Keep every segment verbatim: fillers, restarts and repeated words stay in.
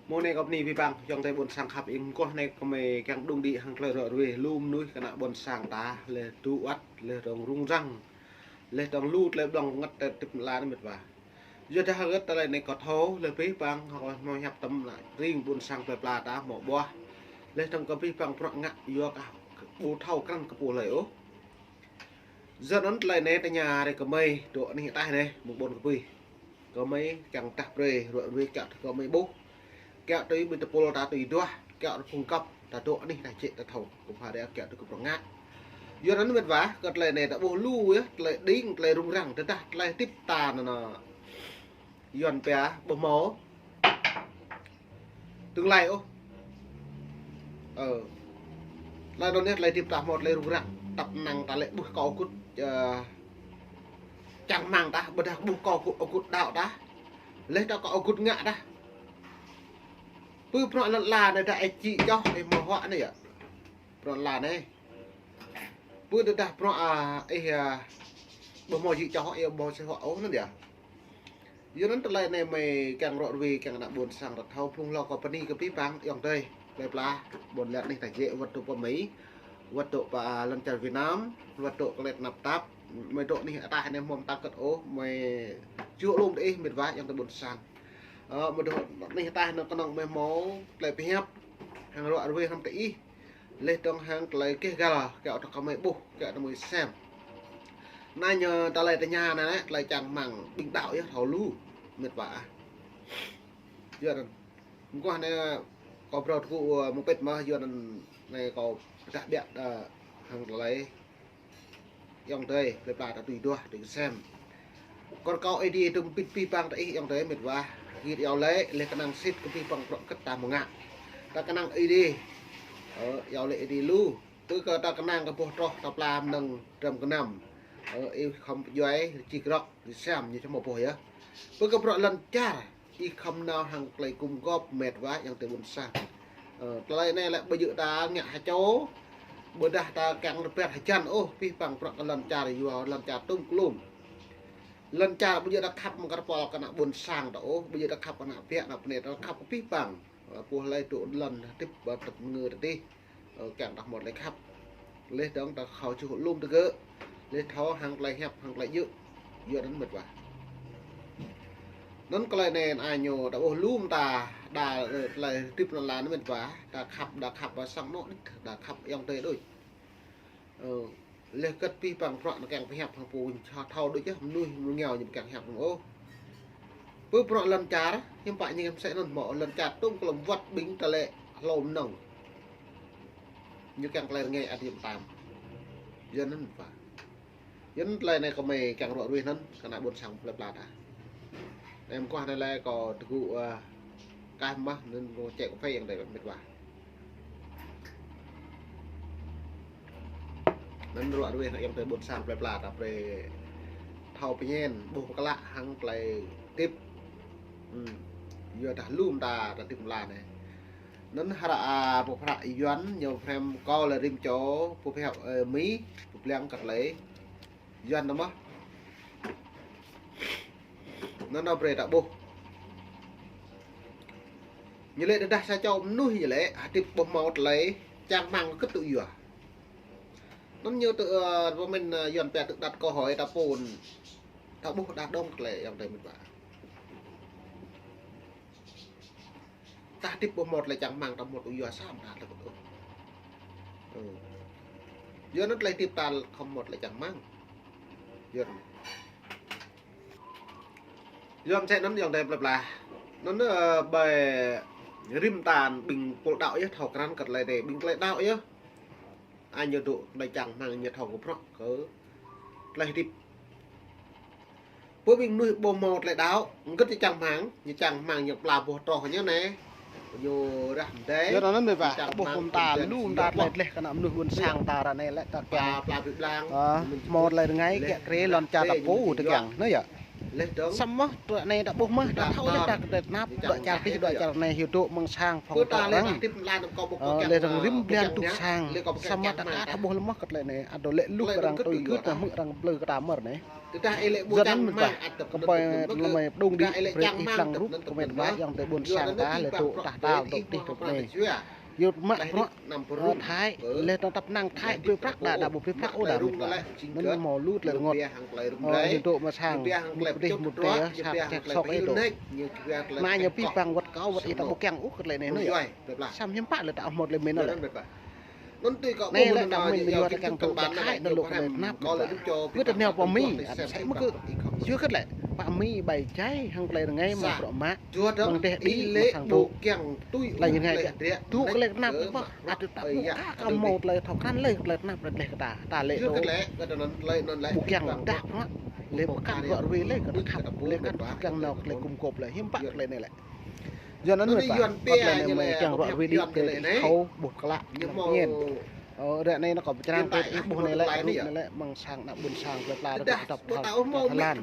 Mơ̆ng anai kâo bơni abih bang ayŏng adơi ƀôn sang khăp ing, mơguah anai gơmơi kiăng đung đĭ hăng tơlơi ră ruai lu mơnuih kơ ană ƀôn sang ta, laih tŭ ăt, laih dơ̆ng rŭng răng, laih dơ̆ng lu tơlơi ƀlŏng ngă tơ tip lan mĕt wa. Yua dah hơget tơlơi anai kâo thâo, laih abih bang hơkâo hmâo hiăp tơm ană tring ƀôn sang plơi pla ta hmâo ƀuah. Laih dơ̆ng kơ abih bang bruă ngă yua kơ ƀu thâo krăn kơ pô hlơi ôh. Yua anŭn tơlơi anai tơña rai gơmơi dŏ anih ataih anai, mơ̆ng ƀôn kơ abih. Gơmơi kiăng tah brơi ră ruai kiăo tơ gơmơi ƀuh. Kiăo tui ƀing tơpul ta tui duah, kiăo tui phung găp, ta dŏ anih ta jĕ ta thâo. Kơ pha rai kiăo tui kơ prong ngă. Yua anŭn mĕt wa, kơ tơlơi anai ta ƀuh lu yơh, tơlơi đing, tơlơi rŭng răng, tơdah tơlơi tip ta anŭn. Yua anŭn pia, ƀu hmâo tương lai ôh. Ơ. Tơlơi anŭn yơh, tơlơi tip ta hmâo tơlơi rŭng răng. Tăp năng ta lĕ ƀuh kơ aguh, ơ, čang rơmang ta, ƀôdah ƀuh kơ aguh, aguh đaŏ ta. Laih ta kơ aguh ngă ta. Pơ bruă lŏn ala anai dah ih či čoh, ih hmâo huă anai yơh. Bruă lŏn ala anai. Pơ tơdah bruă, a, ih, a, ƀu hmâo či čoh, ih ƀu hmâo či huă ôh anŭn yơh. Yua anŭn tơlơi anai gơmơi kiăng ră ruai kiăng ană ƀôn sang ta thâo, phung hlâo kâo bơni kơ abih bang ayŏng adơi plơi pla, ƀôn lan anih ta jĕ, wơ̆t dŏ pơ Mi, wơ̆t dŏ pơ, a, lŏn čar Việt Nam, wơ̆t dŏ kơ lĕ tơnap tap, gơmơi dŏ anih ataih anai hmâo mơtam kơt ôh, gơmơi čuh lŏm tơ ih mĕt wa ayŏng adơi ƀôn sang. Ơ, gơmơi dŏ anih ataih anai kơnơ̆ng gơmơi hmâo tơlơi pơhiăp hăng ră ruai hrŏm tơ ih. Laih dơ̆ng hăng tơlơi keh găl, kiăo tơ gơmơi ƀuh, kiăo tơ gơmơi sem. Anai ñu tơlơi tơña anai lĕ, tơlơi čang rơmang ƀing đaŏ yơh thâo lu, mĕt wa ah. Yua anŭn, mơguah anai kâo phrâo tơgŭ, ơ, mơ̆ng pĭt mơ̆n, yua anŭn anai kâo pơdah biă, ơ, hăng tơlơi ayŏng adơi plơi pla ta tui duah, tui sem. Kâo rơkâo Ơi Adai dŏ pĭt abih bang tơ ih ayŏng adơi mĕt wa. Git iâu laĭ, laih kơnang sĭt kơ abih bang bruă hơget ta hmâo ngă. Ta kơnang Ơi Adai. Ơ, iâu laĭ Ơi Adai lu. Pơ kơ ta kơnang kơ boh troh ta pla mơnơ̆ng dram gơnam. Ơ, ih khŏm pơdjuai, či krŏk, či sem, ñu či hmâo boh yơh. Pơ kơ bruă lŏn čar. Ih khŏm nao hăng tơlơi gum gŏp mĕt wa ayŏng adơi ƀôn sang. Ơ, tơlơi anai lĕ ƀu djơ̆ ta ngă ha čô. Ƀôdah ta kiăng rơbat hơjăn ôh, abih bang bruă kơ lŏn čar yua lŏn čar tŭm klum. Lŏn čar ƀu djơ̆ ta khăp mơ̆ng kơ pôl kơ ană ƀôn sang ta ôh, ƀu djơ̆ ta khăp kơ ană biă ană bơnai ta khăp kơ abih bang. Ơ, pô hlơi dŏ lŏn tip, ơ, tơp ngơ ta tih. Ơ, kiăng ta hmâo tơlơi khăp. Laih dơ̆ng ta thâo čuh lŏm tơ gơ̆. Laih thâo hăng tơlơi hiăp, hăng tơlơi djơ̆. Yua anŭn mĕt wa. Anŭn tơlơi anai anai ñu ta ƀuh lŏm ta đa, ơ, tơlơi tip lŏn ala anai mĕt wa. Ta khăp, đa khăp wa sang anŏ đih, đa khăp ayŏng adơi đôč. Ơ, laih kơt abih bang bruă anŭn kiăng pơhiăp hăng pô thâo đôč yơh, mơnuih mơngiao ñu kiăng hiăp hăng ôh. Pơ bruă lŏn čar, hiư̆m pă ñu kơm sĕ anŭn hmâo lŏn čar tŭm klum wơ̆t ƀing tơlơi hlô mơnơ̆ng. Ñu kiăng tơlơi rơngai ăt yơ̆m tam. Yua anŭn pă. Yua anŭn tơlơi anai gơmơi kiăng ră ruai anŭn, kơ ană ƀôn sang plơi pla ta. Anai mơguah anai lĕ kâo tơgŭ, ơ, kah mah anŭn kâo čĕ kơphê ayŏng adơi mĕt wa. Anŭn ră ruai ană ayŏng adơi ƀôn sang plơi pla ta brơi thâo pơñen, ƀuh pơklă hăng tơlơi tip. Hm. Yua dah lŏm ta, ta tip mơ̆ng ala anai. Anŭn hră, a, pô pơhră Yuan, ñu phrăm kâo lĕ rĭm čô, pô pơhiăp, ơ, Mi, pô pơblang kơ tơlơi Yuan anŭn mơ̆n. Anŭn anŭn brơi ta ƀuh. Ñu lĕ tơdah sa čô mơnuih ñu lĕ, hơdip ƀu hmâo tơlơi čang rơmang kơ tŭ yua. Anŭn ñu tơ, ơ, pơmĭn, ơ, Yuan pia tự đặt câu hỏi ta pôn. Ta ƀuh đa dŏng tơlơi ayŏng adơi mĕt wa. Ta hơdip ƀu hmâo tơlơi čang rơmang, ta hmâo tŭ yua sa mơta tơlơi kơt ôh. Ơ. Yua anŭn tơlơi hơdip ta khŏm hmâo tơlơi čang rơmang. Yua anŭn. Yua mơsĕ anŭn ayŏng adơi plơi pla. Anŭn, ơ, ƀơi rĭm ta ƀing pô đaŏ yơh thâo krăn kơ tơlơi anai, ƀing tơlơi đaŏ yơh. Anai ñu dŏ tơlơi čang rơmang ñu thâo kơ bruă kơ tơlơi hơdip. Pơ ƀing mơnuih ƀu hmâo tơlơi đaŏ, hơget ñu čang rơmang, ñu čang rơmang ñu pla boh troh ñu anai. Ñu rah mơdai. Yua anŭn mĕt wa, ñu čang rơmang ƀuh hŏm ta, lu hŏm ta tơlơi dleh kơ ană mơnuih ƀôn sang ta ră anai lĕ ta kiăng pla, pla blang. Ơ, hmâo tơlơi rơngai kiăng krê lŏn čar ta pô tơ kiăng, anai yơh. Samơ̆ ră anai ta ƀuh mơ̆, ta thâo lĕ ta kơ tơnap, dŏ čar tih, dŏ čar anai hiu dŏ mơ̆ng sang phŏng tŏ arăng. Ơ, lĕ arăng rĭm blan tuh sang. Samơ̆ ta aka thâo ƀuh lĕ mơ̆ kơ tơlơi anai, adŏ lĕ luh arăng tui gưt, mơ̆ arăng blơi kơ ta mơ̆n anai. Yua anŭn mơ̆n ta, kơ pơi tơlơi mơ̆ng đung đĭ, brơi ih lăng rup, kơ met wa, ayŏng adơi ƀôn sang ta, lĕ dŏ tah tal, dŏ tih dŏ anai. Yua mă bruă, ơ, Thái, lĕ tơnap năng Thái, brơi prăk đa, đa ƀu brơi prăk ôh đa met wa. Anŭn hmâo lu tơlơi rơngot. Ơ, yua dŏ mơ̆ng sang, mŭt pơdih mŭt tê, sat ček sok ih dŏ. Anai ñu pih păng wơ̆t kâo, wơ̆t ih ta ƀu kiăng ôh kơ tơlơi anai anŭn yơh. Samơ̆ hiư̆m pă lĕ ta hmâo tơlơi mĭn anŭn lĕ. Anai lĕ ta mĭn yua ta kiăng tŭ ƀă Thái anŭn lŏ kơ tơnap met wa. Kơ ta nao pơ Mi, ăt sĕ mơ̆ kơ. Yua kơ lĕ, pơ Mi ƀai jai hăng tơlơi rơngai mơ̆ng bruă mă. Mơ̆ng teh đĭ mơ̆ng sang dŏ. Tơlơi rơngai dŏ kơ tơlơi tơnap met wa. Ăt ta ƀu aka kơ hmâo tơlơi thâo krăn lơi kơ tơlơi tơnap lĕ kơ ta. Ta lĕ dŏ ƀu kiăng dah bruă. Lĕ pơkă bruă ruai lĕ kơ ta khăp. Lĕ kơ ta kiăng nao kơ tơlơi gum gôp lĕ hiư̆m pă tơlơi anai lĕ. Yua anŭn met wa, pơ̆t lĕ anai mơ̆ng kiăng ruă ruai đĭ kơ ih thâo ƀuh klă. Ơ, ră anai anŭn kâo pơčrang kơ ih ƀuh anai lĕ, rup anai lĕ, mơ̆ng sang ană ƀôn sang plơi pla rơkâo tơpă Thái Lan.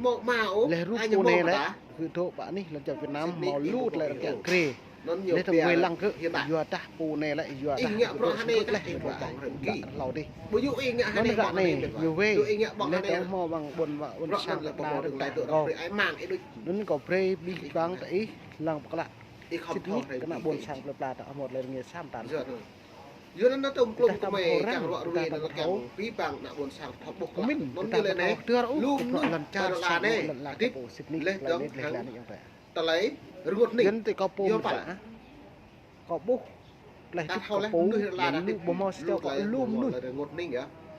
Lĕ rup pô anai lĕ, gơ̆ dŏ pơ anih lŏn čar Việt Nam, hmâo lu tơlơi arăng kiăng grê. Lĕ tơlơi wai lăng kơ, yua dah pô anai lĕ, yua dah gơ̆ dŏ sơngkơ̆t lĕ, met wa, hlâo dih. Anŭn ră anai, ñu wai, lĕ tơlơi hmâo mơ̆ng ƀôn, ƀôn sang plơi pla rơkâo tơpă. Anŭn kâo brơi abih bang ta ih, lăng pơklă. Sĭt nik kơ ană ƀôn sang plơi pla ta hmâo tơlơi rơngai sa mơta. Yua anŭn ta ƀuh klŭm kơ mơi kiăng ruă ruai anŭn kiăng pih păng ană ƀôn sang ta ƀuh klă. Anŭn ñu lĕ anai, lu mơnuih lŏn čar anai, lŏn la ta pô sĭt nik lĕ anai lĕ anai yơh ta. Tơlơi rơngot hning. Yua anŭn tơ kâo pô met wa. Kâo ƀuh tơlơi hơdip kâo pô, lu ƀu hmâo sa čô kơ lu mơnuih.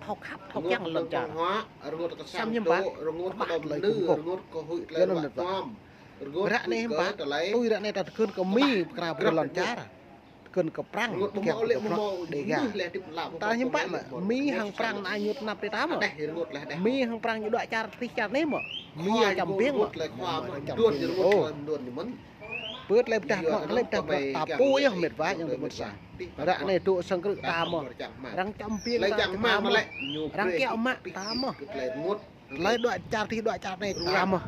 Thâo khăp, thâo kiăng lŏn čar. Samơ̆ hiư̆m pă, kơ ƀă tơlơi gum gôp. Yua anŭn met wa. Ră anai hiư̆m pă, tui ră anai ta tơkơn kơ Mi pơkra pơkra lŏn čar. Tơkơn kơ Prăng, kiăng kơ bruă Đêga. Ta hiư̆m pă mă, Mi hăng Prăng anai ñu tơnap brơi ta mơ̆. Mi hăng Prăng ñu dŏ čar tih čar anai mơ̆. Mi čăm ƀiêng mơ̆. Čăm ƀiêng. Ơ. Pơ̆t lĕ pơdah bruă, lĕ pơdah bruă ta pô yơh met wa ayŏng adơi ƀôn sang. Ră anai dŏ sơngkơ̆t ta mơ̆. Arăng čăm ƀiêng ta mơ̆. Arăng kiaŏ mă ta mơ̆. Tơlơi dŏ čar tih dŏ čar anai ta mơ̆.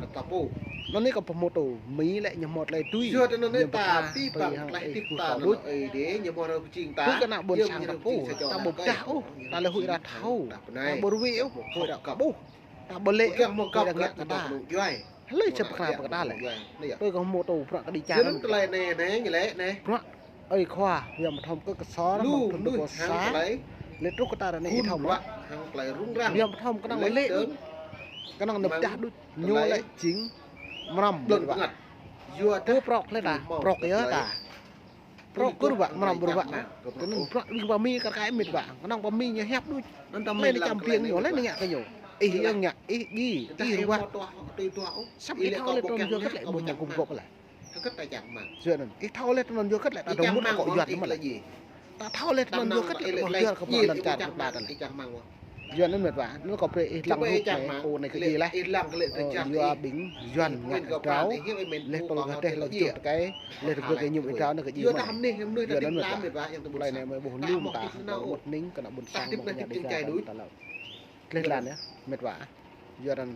Anŭn anai kâo pơhmutu, Mi lĕ ñu hmâo tơlơi tui. Yua anŭn anai ta pih păng tơlơi hơdip ta anŭn ơi đê, ñu hmâo rơkâo pơjing ta. Pơ̆t kơ ană ƀôn sang ta pô, ta ƀu pơdah ôh, ta lĕ huĭ arăng thâo. Ta ƀu ruai ôh, huĭ arăng kơ ƀuh. Ta ƀu lĕ ôh, huĭ arăng ngă kơ ta. Hlơi čơp pơkra pơkra lĕ. Tui kâo hmâo tŭ bruă kơ đĭ čar. Yua anŭn tơlơi anai anai ñu lĕ anai. Bruă ơi khua, Yuan pơthom kơ kơsor, lu mơ̆ng thŭn dua rơbâo sa. Lĕ truh kơ ta ră anai ih thâo mơ̆. Yuan pơthom kơnơ̆ng lĕ đôč. Kơnơ̆ng nao pơdah đôč. Ñu lĕ jing mrăm met wa. Yua dah prŏk lĕ ta, prŏk yơh ta. Prŏk kơ wa, mrăm wa. Kơnơ̆ng prŏk ƀing pơ Mi kar kaĭ met wa. Kơnơ̆ng pơ Mi ñu hiăp đôč. Lĕ anai čăm ƀiêng ñu, lĕ anai ngă kơ ñu. Ih yơh ngă, ih djai, ih ruă. Samơ̆ ih thâo lĕ tơlơi yua hơget lĕ ƀu hmâo gum gôp lĕ. Hơget ta čang rơmang. Yua anŭn, ih thâo lĕ tơlơi yua hơget lĕ ta dŏ mŭt akŏ Yuan mơ̆ lĕ. Ta thâo lĕ tơlơi yua hơget lĕ ta ƀuh Yuan kơ ƀuh lŏn čar plơi pla ta lĕ. Yua anŭn met wa, anŭn kâo brơi ih lăng rup anai, pô anai kơ djai lĕ. Ơ, yua ƀing Yuan ngă drao, lĕ tơl gah teh lŏn čuh tơkai, lĕ tơl gah ñu drao anŭn kơ djai mơ̆n. Yua anŭn met wa, tơlơi anai mơi ƀuh lu mơta, mơ̆ng hning kơ ană ƀôn sang mơ̆ng ñu djai čar ta lĕ. Tơlơi lan yơh, met wa. Yua anŭn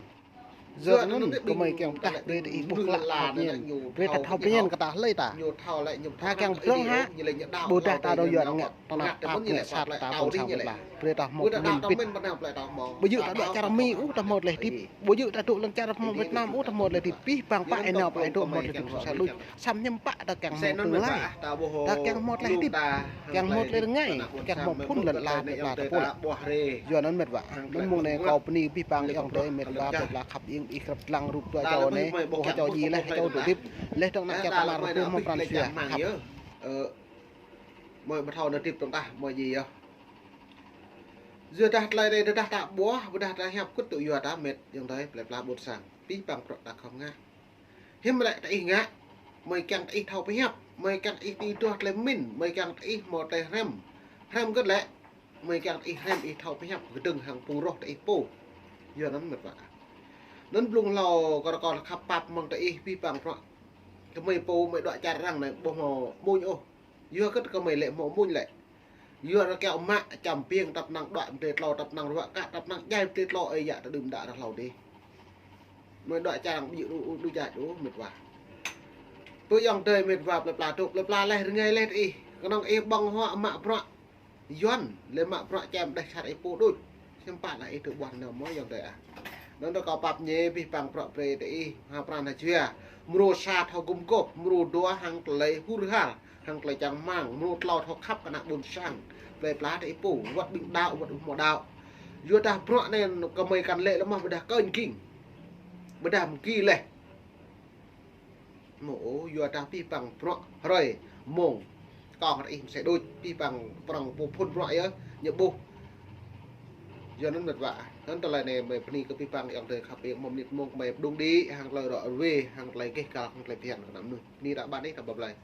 Yua anŭn kơ mơi kiăng pơdah brơi ta ih ƀuh klă thâo pơñen. Brơi ta thâo pơñen kơ ta hlơi ta. Ta kiăng pơdrŏng hă. Ƀôdah ta dŏ yua ngă tơnap tap ngă sat ta ƀôn sang plơi pla. Brơi ta hmâo pơmĭn bĭt. Ƀu djơ̆ ta dŏ čar Mi ôh ta hmâo tơlơi hơdip. Ƀu djơ̆ ta dŏ lŏn čar Việt Nam ôh ta hmâo tơlơi hơdip. Pih păng pă ih nao pơ ih dŏ hmâo tơlơi hơdip susah đôč. Samơ̆ hiư̆m pă ta kiăng hmâo tương lai. Ta kiăng hmâo tơlơi hơdip. Kiăng hmâo tơlơi rơngai. Kiăng hmâo phŭn lŏn la plơi pla ta pô lĕ. Yua anŭn met wa. Anŭn mơ̆ng anai kâo bơni abih bang ayŏng adơi met wa plơi pla khăp iêng ih krăp lăng rup dua čô anai. Ƀuh čô djai lĕ čô dŏ hơdip. Lĕ tơ̆ng ană čar ta mă rơtuh mơ̆ng Prăng sia. Khăp. Ơ, mơi ƀu thâo nao hơdip tơ̆ng tah mơi djai yơh. Yua dah tơlơi anai dah ta ƀuh, ƀôdah ta hiăp kŭt tŭ yua ta met ayŏng adơi plơi pla ƀôn sang. Abih bang bruă ta khŏm ngă. Hiư̆m lĕ ta ih ngă, mơi kiăng ta ih thâo pơhiăp, mơi kiăng ta ih tui duah tơlơi pơmĭn, mơi kiăng ta ih hmâo tơlơi hrăm. Hrăm hơget lĕ, mơi kiăng ta ih hrăm ih thâo pơhiăp kơdơ̆ng hăng phung roh ta ih pô. Yua anŭn met wa. Anŭn blung hlâo kơ rơkâo khăp pap mơ̆ng ta ih abih bang bruă. Kơ mơi pô mơi dŏ čar arăng anai ƀu hmâo mơ̆n ôh. Yua hơget kơ mơi lĕ hmâo mơ̆n lĕ. Yua arăng kiaŏ mă čăm ƀiêng tăp năng dŏ pơdơi tlâo, tăp năng ruă kă, tăp năng djai pơdơi tlâo ơi yă ta đưm đă arăng hlâo dih. Mơi đuaĭ čang ƀu djơ̆ đu, đu čač ôh mĕt wa. Pơ ayŏng adơi mĕt wa plơi pla tŭ, plơi pla leh rơngai leh tơ ih. Kơnơ̆ng ih ƀơ̆ng huă mă bruă Yuan, lĕ mă bruă čem đeh čar ih pô đôč. Hiư̆m pă lĕ ih tŭ ƀuăn nao mơ̆ ayŏng adơi ah. Anŭn tơ kâo pap ñe abih bang bruă brơi tơ ih, ha pran ha jua. Mrô sa thâo gum gôp, mrô dua hăng tơlơi hur har, hăng tơlơi čang rơmang, mrô klâo thâo khăp kơ ană ƀôn sang. Plơi pla tơ ih pô, wơ̆t ƀing đaŏ, wơ̆t ƀu hmâo đaŏ. Yua dah bruă anai kơmơi kăn lĕ lơmoh ƀôdah kơnh king. Ƀôdah mơ̆ng ki leh. Mơ̆ ôh, yua dah abih bang bruă hrơi mông. Kâo hơdră ih mơsĕ đôč, abih bang prŏng pô phŭn bruă yơh, ñu ƀuh. Yua anŭn mĕt wa. Anŭn tơlơi anai mơi bơni kơ abih bang ayŏng adơi khăp ƀing mơ̆ mơnit mông kơmơi pơdŏng đĭ, hăng tơlơi ră ruai, hăng tơlơi gêh gal, hăng tơlơi phiăn kơ ană mơnuih. Bơni ră ƀan ih, ta bơblai.